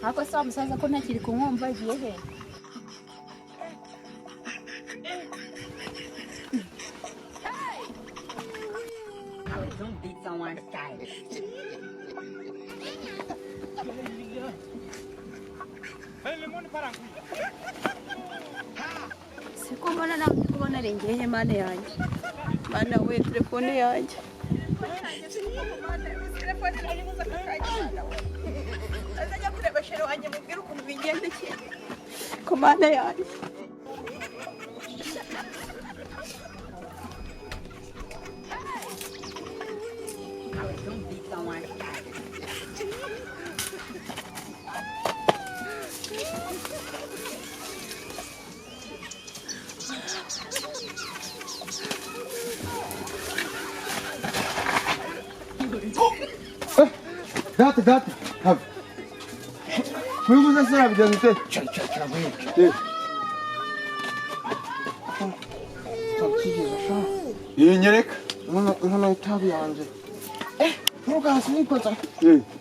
Ariko se wa musaza ko ntakiri kumwumva, agiye he? Don't beat someone's child. Siko mbona nawe ndi kubona arengeye he? Mana yanjye, mana we, telefone yanjye! Telefone nayibuze aka kanya, mana we! Azajya kureba chéri wanjye, mubwire ukuntu bigendekeye ku Mana yanjye. Don't beat someone's child. Data, data, have. Wibuze se yabigenza ute? Cara. Kigeze sha. Iyi nyereka. Inkono y'itabi yanjye. Ntugaze nikoza.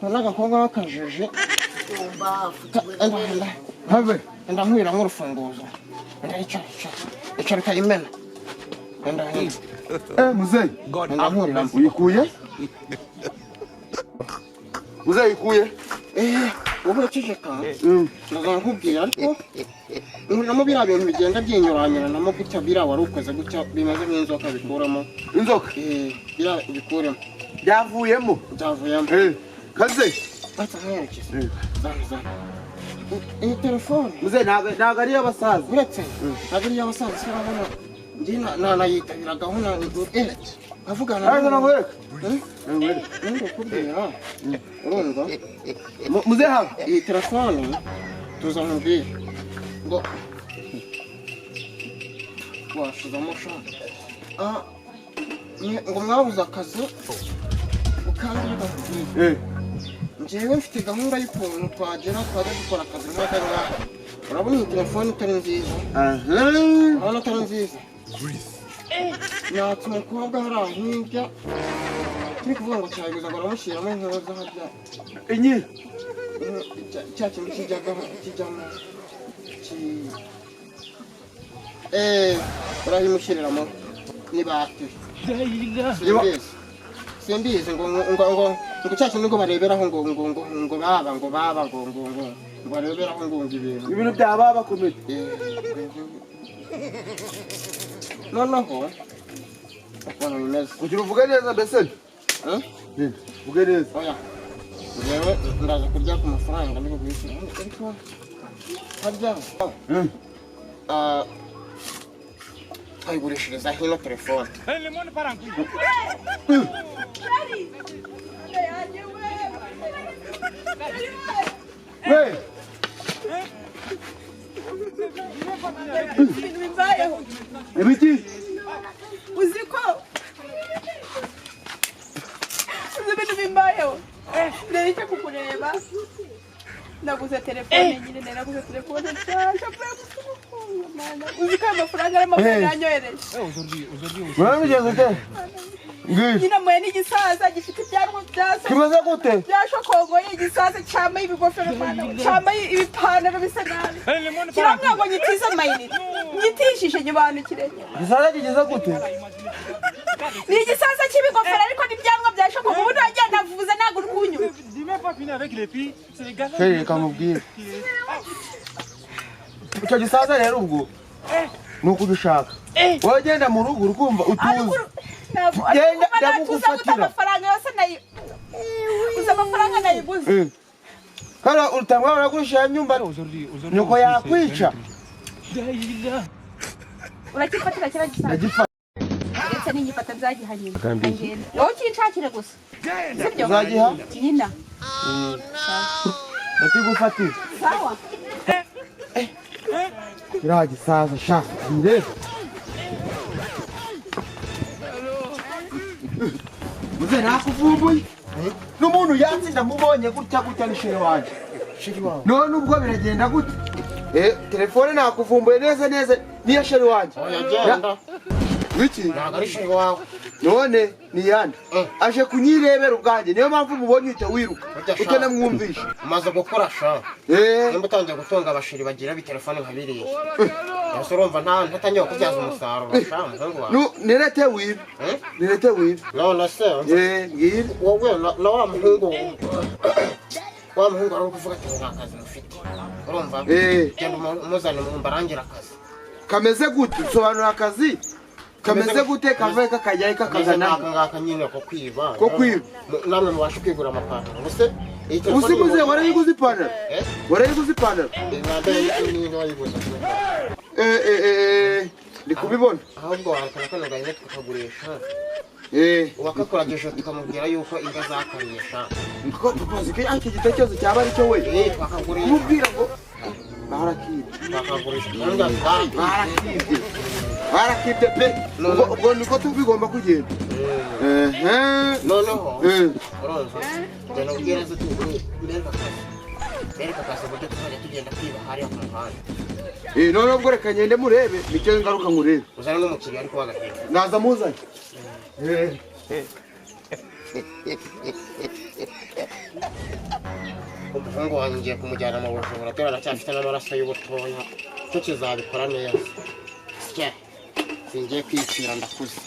N'agakobwa k'akajeje. Have. Enda nkwiramo urufunguzo. Enda icara, icara. Icara ukayimena. Enda hino. Muzeyi. Enda nkuriramo. Uyikuye? Muzeyi, uyikuye? Wowe ceceka. Ndaza nkubwira, ariko nkuriramo biriya bintu bigenda byinyuranyuranamo gutya, biriya wari ukoze gutya bimeze nk'inzoka, bikuramo. Inzoka. Biriya bikuremo. Byavuyemo. Byavuyemo. Kaze. Bata nkerekeza. Zana, zana. Iyi telefone. Muzeyi, ntabwo ari iy'abasaza. Uretse, ntabwo ari iy'abasaza se? Urabona njye nanayitabiragaho na nkavugana. Ariko nakwereka. Ninde kubwira, urumva? Muzeyi, have. Iyi telefone, tuza nkubwire ngo washizamo sha. Ah, ngo mwabuze akazi kandi reka nkubwire. Njyewe mfite gahunda y'ukuntu twagera twajya dukora akazi nk'aka ngaka. Urabona iyi telefone itari nziza? Urabona atari nziza? Natse umukobwa hariya hirya, turi kuvuga ngo cyayiguza, ngo aramushyiramo inkoza harya. Inyi. Cya kintu kijyagaho, kijyamo urayimushyiriramo n'ibati. Simbizi, simbizi, ngo cya kintu ngo bareberaho, ngo baba, ngo baba, ngo bareberaho, ngo ibintu. Ibintu bya baba komite. Noneho ukuntu bimeze. Kugira uvuge neza mbese. Eh? Uvuge neza. Oya, njyewe ndaza kurya ku mafaranga ndi kugwishyura, ariko harya twayigurishiriza hino telefone. Chéri! Mana yanjye we! Chéri we! We. Ibintu bimbayeho! Ibiki? Uzi ko uzi ibintu bimbayeho? Nari icyo kukureba, naguze telefone nyine, nari naguze telefone nshyashya mvuye gusubukuza. Mana, uzi ko ayo mafaranga ari amafaranga yanyohereje? Murabigenza ute? Ngiye. Nyine muye n'igisaza gifite ibyanwa bya se. Kimaze gute? Byashokongoye, igisaza cyambaye ibigofero, mana, cyambaye ibipantaro bisa nabi, kiramwa ngo nyitize amayinite, nyitishije nyibanukire. Gisaza kigeze gute? Ni igisaza cy'ibigofero, ariko n'ibyanwa bya shokongo. Ubu ntagiye navuze, ntabwo uri kunyumva. Chéri, reka nkubwire. Icyo gisaza rero ubwo ni ukugishaka. Wowe genda mu rugo, urukumva utuze. Ntabwo Genda, ariko natuza gute? ndagufatira. Amafaranga yose nayi, uzi amafaranga nayiguze? Kandi utangwa uragurisha ya myumba, nyoko yakwica. Urakifatira kiriya gisaza? Ndagifata. Ndetse n'ingifata nzagiha nyina, ngenda wowe ukinshakire gusa, sibyo? Uzagiha? Nyina. Ndakigufatira. Sawa. Kiriya gisaza sha ngire. Muze, nakuvumbuye. N'umuntu yatsinda mubonye gutya gutya ni chéri wanjye. Chéri wawe? None ubwo biragenda gute? Telefone nakuvumbuye neza neza, niyo chéri wanjye. Oya, genda. Wiki? Ntabwo ari chéri wawe. None ni yande? Eh. Aje kunyirebera ubwanjye, niyo mpamvu mubonye uhita wiruka. Burya sha. Utanamwumvisha. Umaze gukora sha. Eh. Nimba utangiye gutunga abashiri bagira ibitelefone nka biriya, ese urumva ntatangiye kukubyaza umusaruro sha, muhungu wawe? Nirete wibe. Eh? Nirete wibe. None se Eh, mbwira. Wowe na wa muhungu wari uri kuvuga ati nta kazi mufite, urumva? Eh. Genda umuzane mbarangire akazi. Kameze gute? Sobanura akazi kameze gute, kavaye kakajyayo Kameze kakagana? nk'aka ngaka nyine ko kwiba. Ko kwiba. Namwe mubashe kwigura amapantaro ubuse iyi telefone. Usimuze warayiguze ipantaro? Eh? Warayiguze ipantaro? Mwambaye niba wayiguze? Eh eh eh, ndi kubibona. Ahubwo warekana kano gahene tukagurisha. Eh. Uwakakurageje tukamubwira yuko imbwa zakariye sha. Ko tuzi ko iki gitekerezo cyaba ari cyo we. Eh, twakagurisha. Kumubwira ngo barakibye. Twakagurisha imbwa zakariye. Barakibye, barakibye pe. Ubwo niko tubigomba kugenda. Ehe. Noneho Eh. urumva, genda ubwira ze tugure, bereka akazi, bereka akazi uburyo tuzajya tugenda kwiba hariya ku muhanda. Eh, noneho ubwo reka ngende murebe, nicyo ngaruka nkurebe. Uzane n'umukiriya ariko w'agahera. Naza muzanye. Eh. Umuhungu wanjye ngiye kumujyana mu bujura, dore aracyafite n'amaraso y'ubutoya, cyo kizabikora neza. Sya, singiye kwicira, ndakuze.